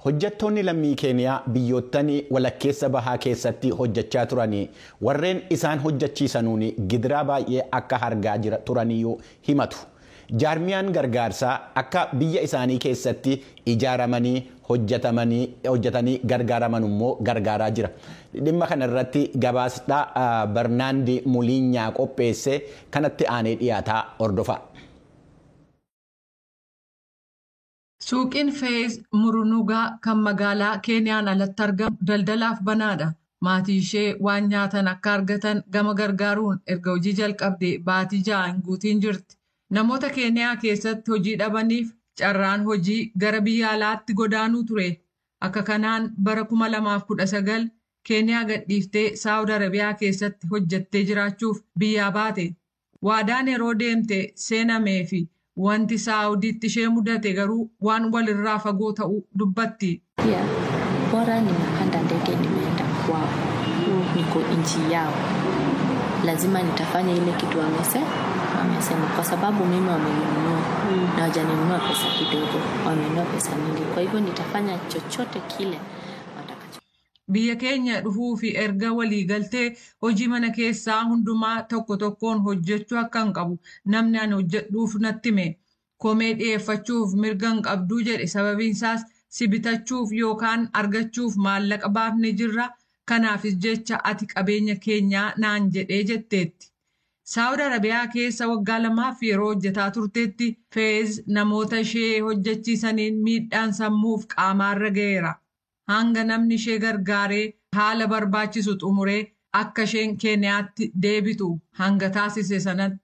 Hojjettoonni lammii Keeniyaa biyyoottan walakkeessa bahaa keessatti hojjechaa turanii warreen isaan hojjechiisanuun gidiraa baay'ee akka argaa turaniyyuu himatu. Jaarmiyaan gargaarsaa akka biyya isaanii keessatti ijaaramanii hojjetanii gargaaraman immoo gargaaraa jira. Dhimma kana irratti gabaasdhaa Barnaandi Muliinyaa qopheesse kanatti aanee dhiyaataa hordofaa. Suuqiin Feez Murunugaa kan magaalaa Keeniyaan alatti argamu daldalaaf banaadha. Maatii ishee waan nyaatan akka argatan gama gargaaruun erga hojii jalqabdee baatii 6 hin guutiin jirti. Namoota Keeniyaa keessatti hojii dhabaniif carraan hojii gara biyya alaatti godaanuu ture. Akka kanaan bara 2019 Keeniyaa gadhiiftee Saawud Arabiyaa keessatti hojjettee jiraachuuf biyyaa baate. Waadaan yeroo deemte seenamee fi wanti Saawudiitti ishee mudate garuu waan walirraa fagoo ta'uu dubbatti. Pia bora nimepanda ndege nimeenda kwao, niko nchi yao, lazima nitafanya ile kitu wamesema, kwa sababu mimi wameninunua na hawajaninunua pesa kidogo, wamenunua pesa mingi, kwa hivyo nitafanya chochote kile watakacho. Biyya keenya dhufuu fi erga waliigaltee hojii mana keessaa hundumaa tokko tokkoon hojjechuu akka hin qabu namni ani hojjedhuuf natti hime. Komee dhiyeeffachuuf mirga hin qabduu jedhe, sababiin isaas si bitachuuf yookaan argachuuf maallaqa baafne jirra, kanaafis jecha ati qabeenya keenyaa naan jedhee jetteetti. Saawud Arabiyaa keessa waggaa 2f yeroo hojjetaa turtetti Feez namoota ishee hojjechiisaniin miidhaan sammuuf qaamaarra ga'eera. Hanga namni ishee gargaaree haala barbaachisu xumuree akka isheen Keeniyaatti deebitu hanga taasise sanatti.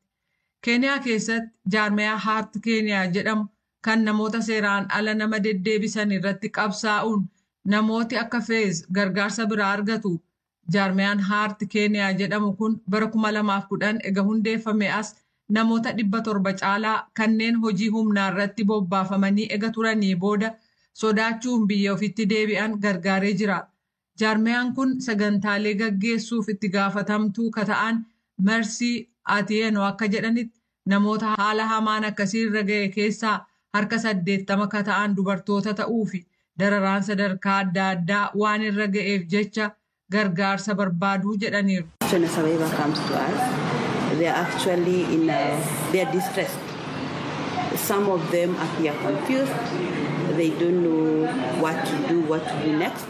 Keeniyaa keessatti jaarmiyaa Haart Keeniyaa jedhamu kan namoota seeraan ala nama deddeebisan irratti qabsaa'uun namooti akka Feez gargaarsa biraa argatu. Jaarmiyaan Haart Keeniyaa jedhamu kun bara 2010 ega hundeeffame as namoota 700 caalaa kanneen hojii humnaa irratti bobbaafamanii ega turanii booda sodaachuun biyya ofitti deebi'an gargaaree jira. Jaarmiyaan kun sagantaalee gaggeessuuf itti gaafatamtuu kata'an Marsii Atiyeenoo akka jedhanitti namoota haala hamaan akkasii irra ga'e keessaa harka 80 kata'an dubartoota ta'uu fi dararaan sadarkaa adda addaa waan irra ga'eef jecha gargaarsa barbaaduu jedhaniiru. When a survivor comes to us, they are actually they are distressed. Some of them appear confused. They don't know what to do, what to do next.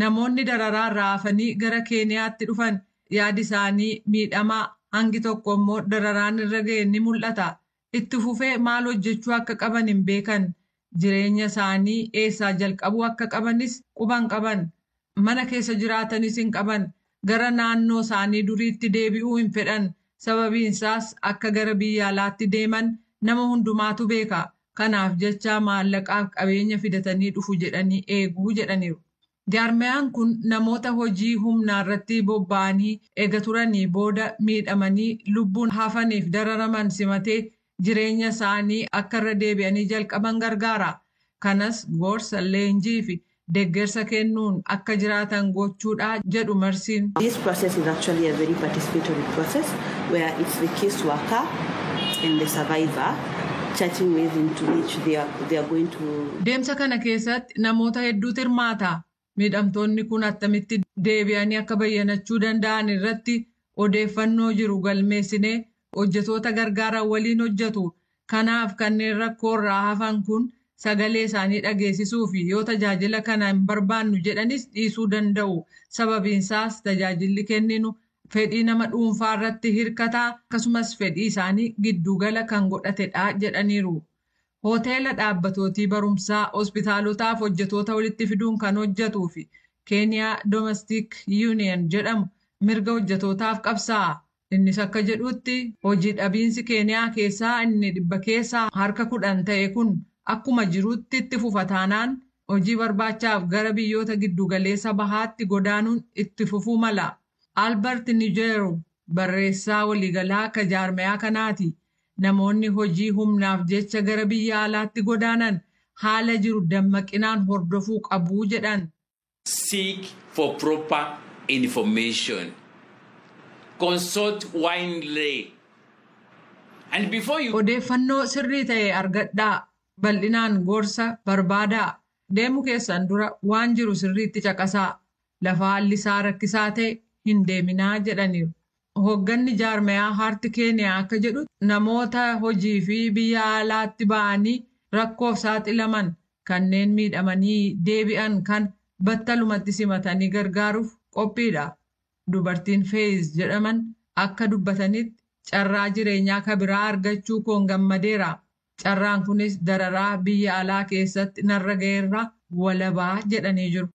Namoonni dararaa raafanii gara Keeniyaatti dhufan yaadi isaanii miidhamaa, hangi tokko immoo dararaan irra ga'e ni mul'ata. Itti fufee maal hojjechuu akka qaban hin beekan. Jireenya isaanii eessaa jalqabuu akka qabanis quban qaban. Mana keessa jiraatanis hin qaban. Gara naannoo isaanii duriitti deebi'uu hin fedhan. Sababiin isaas akka gara biyya alaatti deeman nama hundumaatu beeka. Kanaaf jecha maallaqaaf qabeenya fidatanii dhufu jedhanii eeguu jedhaniiru. Jaarmiyaan kun namoota hojii humnaa irratti bobba'anii eega turanii booda miidhamanii lubbuun hafaniif dararaman simatee jireenya isaanii akka irra deebi'anii jalqaban gargaara. Kanas gorsa, leenjii fi deeggarsa kennuun akka jiraatan gochuudha jedhu Marsiin. This process is actually a very participatory process where it's the case worker and the survivor chatting with into which they are going to. Deemsa kana keessatti namoota hedduutu hirmaata. Miidhamtoonni kun attamitti deebi'anii akka bayyanachuu danda'an irratti odeeffannoo jiru galmeessinee hojjetoota gargaaran waliin hojjetu. Kanaaf kanneen rakkoorraa hafan kun sagalee isaanii dhageessisuu fi yoo tajaajila kana hin barbaannu jedhanis dhiisuu danda'u. Sababiin isaas tajaajilli kenninu fedhii nama dhuunfaa irratti hirkataa, akkasumas fedhii isaanii giddugala kan godhatedha jedhaniiru. Hoteela, dhaabbatootii barumsaa, hospitaalotaaf hojjetoota walitti fiduun kan hojjetuu fi Keeniyaa Domestic Union jedhamu mirga hojjetootaaf qabsaa'a. Innis akka jedhutti hojii dhabiinsi Keeniyaa keessaa inni 10% ta'e kun akkuma jirutti itti fufa taanaan hojii barbaachaaf gara biyyoota giddugaleessa bahaatti godaanuun itti fufuu mala. Albert Nijeeru barreessaa waliigalaa akka jaarmiyaa kanaati. Namoonni hojii humnaaf jecha gara biyya alaatti godaanan haala jiru dammaqinaan hordofuu qabu jedhan. Seek for proper information. Consult widely. And before you Odeeffannoo sirrii ta'e argadhaa. Bal'inaan gorsa barbaadaa. Deemuu keessan dura waan jiru sirriitti caqasaa. Lafa haalli isaa rakkisaa ta'e hin deeminaa jedhaniiru. Hoogganni jaarmayaa Haarti Keeniyaa akka jedhu namoota hojii fi biyya alaatti ba'anii rakkoof saaxilaman kanneen miidhamanii deebi'an kan battalumatti simatanii gargaaruuf qophiidha. Dubartiin Feeyiz jedhaman akka dubbatanitti carraa jireenyaa kabiraa argachuu koon gammadeera. Carraan kunis dararaa biyya alaa keessatti narra ga'eerraa walabaa jedhanii jiru.